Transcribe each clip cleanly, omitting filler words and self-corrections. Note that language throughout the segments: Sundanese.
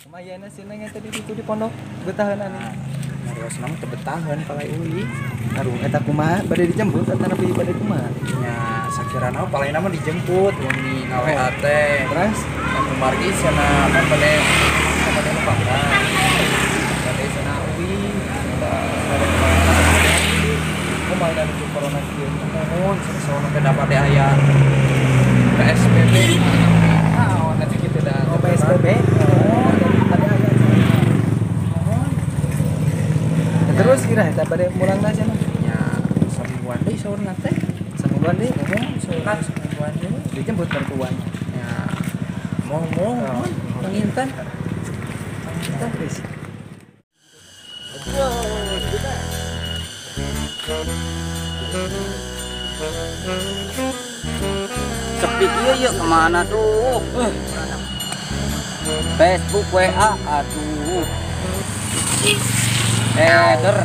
Kumaha si Neng tadi itu di pondok betahan aneh. Marios mah teu betahan palai uwi. Aduh eta kumaha bade dijemput atanapi bade kumaha? Nya sakirana palai mah dijemput wengi nga-WA teh. Terus anu margi cenah kan bade bade nu pangkat. Bade cenah uwi bade kumaha nuju corona kieu. Nuhun sasono teh da bade aya PSBB. Naon eta kitu da. Oh PSBB. Oh ada aya. Terus kira eta bade mulangna cenah? Nya samingguan deui saurna teh. Samingguan deui? Nuhun saurna samingguan deui. Dijemput mertuanya. Nya moh-moh panginten. Panginten geus. Sepi kieu yeuh kemana tuh? Facebook WA aduh. Der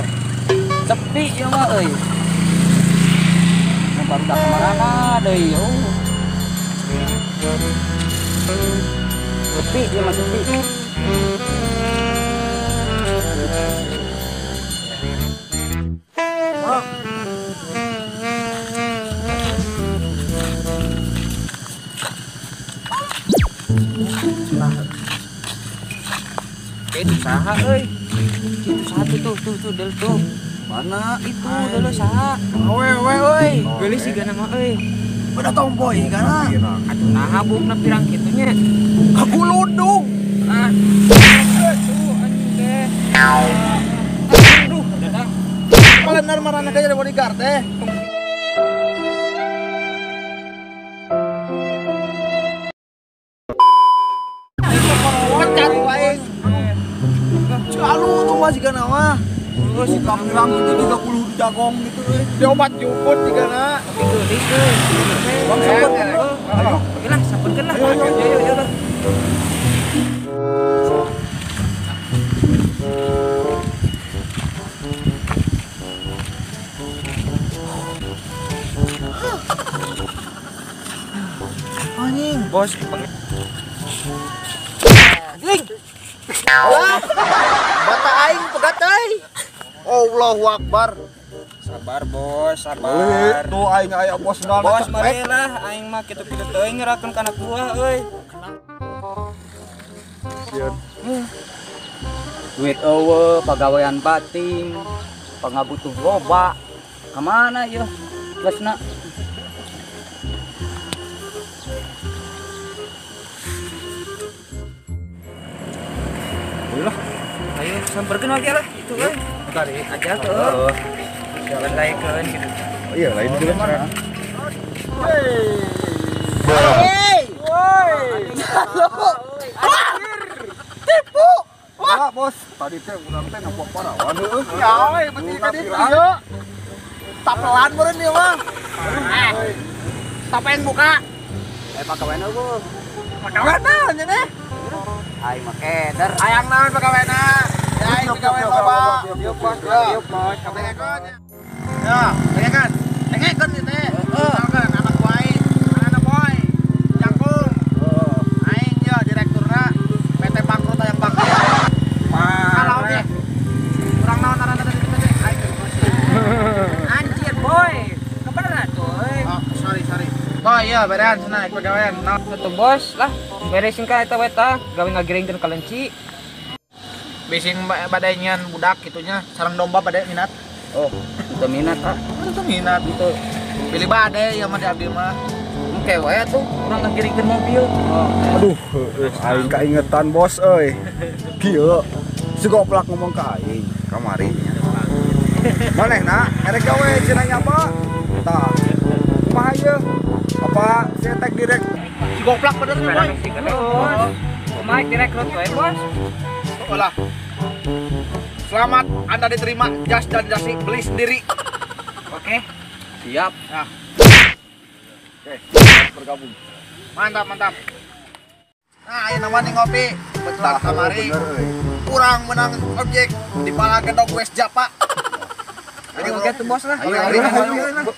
sepi ieu mah euy. Nu barudak kamarana deui oh. Sepi ieu mah sepi. Itu saha euy. Itu satu tuh del tuh. Mana itu del saha? Awewe euy. Geulis sigana mah euy. Beda tomboy kana. Atuh naha buukna pirang kitu nya. Kaguludung. Ah. Tuh anjing teh. Aduh, dadang. Palenar marana ka jadi bodyguard teh. Calu tuh mah jigana mah. Buka pirang itu 30 jagong gitu euy. Diobat juput jigana. Geulis euy. Bang sampun. Ayo, oke lah, sampeurkeun lah. Ayo ayo ayo. Anjing, bos. Anjing. Bata aing pegat euy. Allahu Akbar. Sabar bos, sabar. Tuh aing aya bos sendal. Bos mari lah, aing mah kitu-kitu teuing ngerakeun kana buah euy. Sieun. Duit eueuh, pagawean bating, pangabutuh loba. Kamana ieu? Geusna. Lah. Ayo samperkeun lagi lah itu euy. Tadi aja tuh. Jangan laikeun gitu. Oh iya, lain dulu mana? Hei. Woi. Tipu. Wah, bos, tadi teh urang teh nempo parawan heueuh. Ya euy, beuti ka ditu ieu. Tapelan meureun ieu mah. Tapen buka. Eh pagawean eueuh. Pagawean naon nya teh? Aing mah keder. Hayang naon pagaweana? Ya aing pagawean loba. Yuk bos, yuk bos. Dengekeun. Ya, dengekeun. Dengekeun ieu teh. Misalkan anak gua aing, anak boy. Jangkung. Aing ieu direkturna PT bangkrut hayang bangkrut. Kalau ge. Urang naon ngaranna tadi PT aing geus. Anjir boy. Kebeneran tuh euy. Oh, sorry, sorry. Oh iya, berean cenah pagawean. Satu bos lah. Beresin ka eta weta, gawe ngagiringkeun kalenci. Bising badai nyian budak gitunya, sareng domba badai minat. Oh, itu minat ah. Itu minat gitu. Pilih badai ya mah di abdi mah. Engke wae atuh, urang ngagiringkeun mobil. Oh. Aduh, aing kaingetan bos euy. Kieu si goplak ngomong ka aing kamari. Manehna erek gawe cenah nyaba. Tah. Kumaha ieu? Apa si tek direk? Si goplak bener nih, boy. Kumaha direkrut wae, bos. Olah. Selamat Anda diterima, jas dan jasi beli sendiri. Oke. Siap. Nah. Oke, bergabung. Mantap, mantap. Nah, ayo nama nih ngopi. Betul kamari. Kurang menang objek di Palagendog West Java. Ayo oke tuh bos lah. Ayo, ayo, ayo.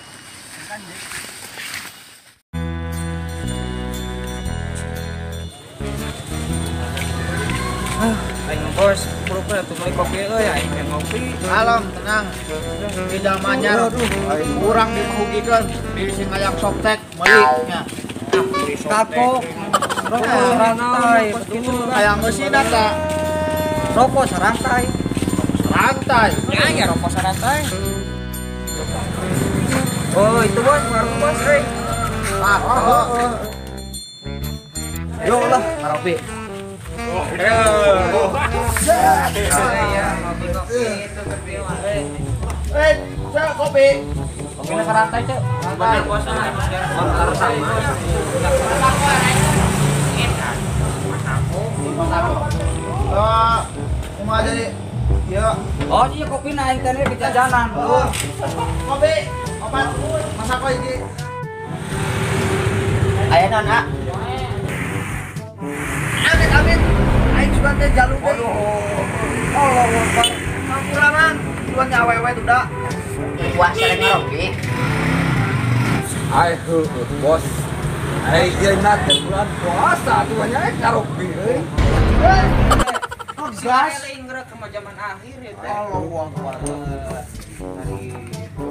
Aing bos, pura-pura tuh beli kopi euy, aing pengen ngopi. Alam tenang. Tidak manyar. Urang dimahugikeun di sing hayang softtek meuli nya. Kapok. Rokok rantai, betul. Hayang geusina ta. Rokok sarantai. Rantai. Ya, ya rokok sarantai. Oh, itu bos, warung bos, euy. Ah, oh. Yo lah, ngaropi. Eh, cek kopi. Kopi sarantai, cek. Bener puasa sama. Kumaha jadi? Ya. Oh, iya kopi na aing teh di jajanan. Kopi, opat. Masak kok ini. Aya naon, ah? Amit amit. Aing sudah teh jaluk deui. Allah Akbar. Kampurangan, sugan awewe tuh da. Puasa rek ngopi. Ai heueuh bos. Ai dieuna teh bulan puasa atuh nya ngaropi euy. Gas gerak ke zaman akhir ya teh. Allahu Akbar.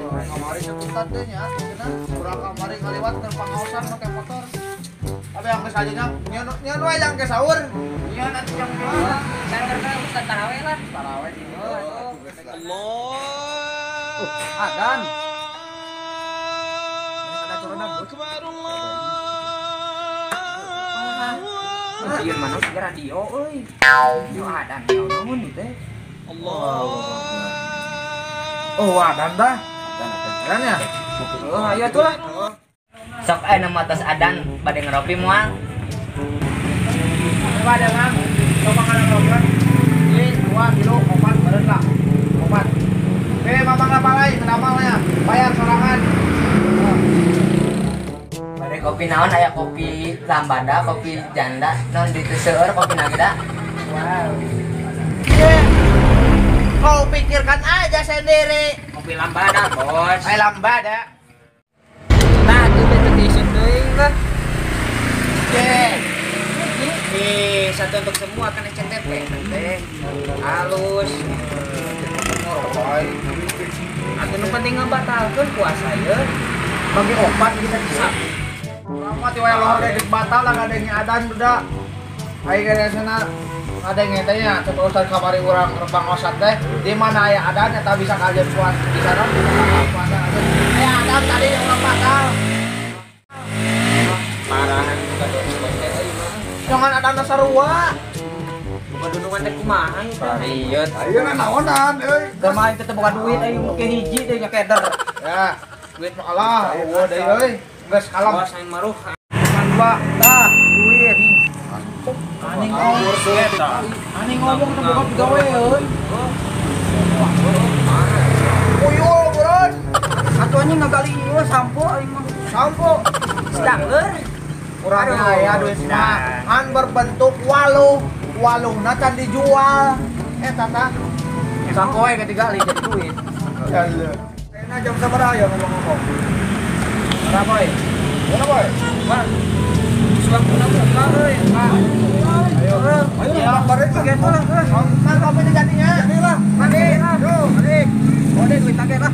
Kamari seputar teh nya, cenah urang kamari ngaliwat keur pangaosan make motor. Tapi yang geus aja nya, nyeun we yang ke sahur. Nyeun atuh yang sanggar kana ustaz tarawih lah. Tarawih gitu. Allah. Adan. Ada corona bos. Ieu mana sih radio euy. Yo adan naon teh. Allah. Oh, adan dah. Adan ya? Oh, ayo atuh lah. Sok aya nu matos adan bade ngeropi moal. Coba ada Mang. Coba kana ngopi. 1, 2, 3, 4 beureun lah. 4. Eh, mamang lapalai kenamalnya. Bayar sorangan. Bade kopi naon aya kopi lambada, kopi janda, naon ditu seueur kopi nagda. Wow. Kau pikirkan aja sendiri. Kopi lambada, bos. Ay lambada. Nah, itu teh teu teuing lah. Oke. Nih, satu untuk semua kan SCTV teh. Halus. Atuh nu penting ngabatalkeun puasa ye. Bagi opat kita bisa. Urang mah ti wae lohor ge geus batal lah ngadenge adan budak. Ai ge sana ngadenge teh nya cek ustaz kamari urang rempang osat teh di mana aya adan eta bisa kajian puasa di sana bisa puasa. Aya adan tadi urang batal. Parahan buka dunungan teh euy mah. Jangan adan sarua. Buka dunungan teh kumaha teh? Iya, ayeuna naonan euy. Keur mah teh boga duit aing make hiji teh nya keder. Ya, duit mah kalah eueuh deui euy. Geus kalem. Bos aing maruh. Dua, tah, duit. Aneh ngomong, aneh ngomong teu boga gawe euy. Puyul buron. Atuh anjing ngagali ieu sampo aing mah. Sampo. Sedangeur. Urang aya duit mah ngan berbentuk waluh. Waluhna can dijual. Eta tah. Sampo we katigali jadi duit. Ayeuna jam sabaraha ya ngomong-ngomong? Berapa boy? Berapa boy? Wah. Suka kuna buka euy. Ayo, ayo bareng gitu lah. Mang kopi teh jadinya. Jadi lah. Mandi. Yo, balik. Ode duit take lah.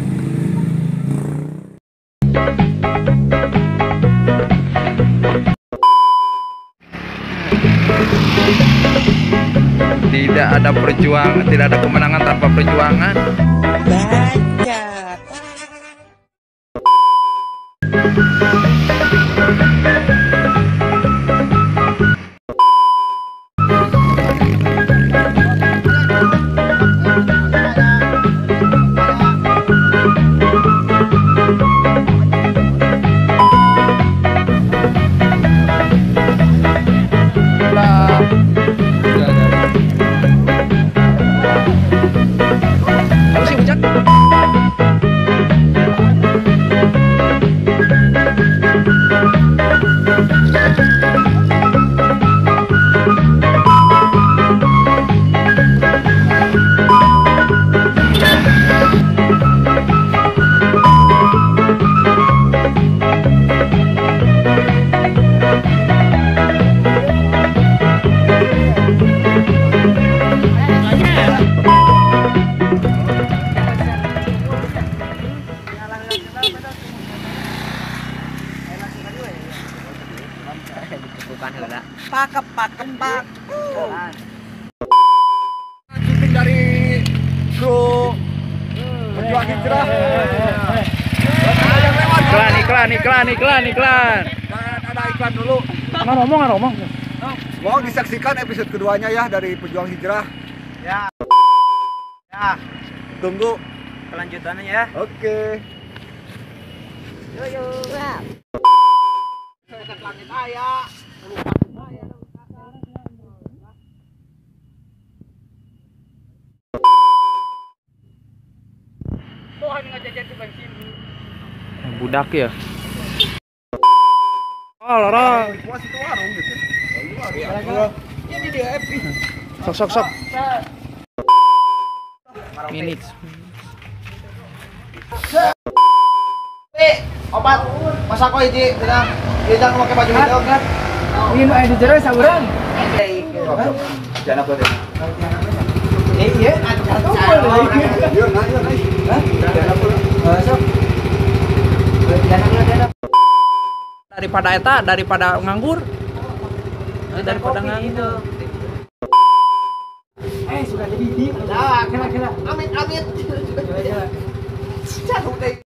Tidak ada perjuangan, tidak ada kemenangan tanpa perjuangan. Baca. Apa sih, Ujang? Pak. Syuting dari kru Pejuang Hijrah. Iklan, iklan, iklan, iklan. Dan ada iklan dulu. Nggak ngomong. Mau disaksikan episode keduanya ya dari Pejuang Hijrah. Ya. Ya. Tunggu kelanjutannya ya. Oke. Yo yo. Budak ya. Oh, lorong. Sok sok sok. Minutes. Obat masak kok hiji bilang dia jangan pakai baju hidung kan. Ini nu aya di jero saurang. Jangan apa deh. Iya, atuh. Iya, nah, iya, nah. Hah? Jangan apa. Sok. Daripada eta, daripada nganggur. Daripada nganggur. Suka jadi di. Nah, kena. Amit. Amit. Jauh deh.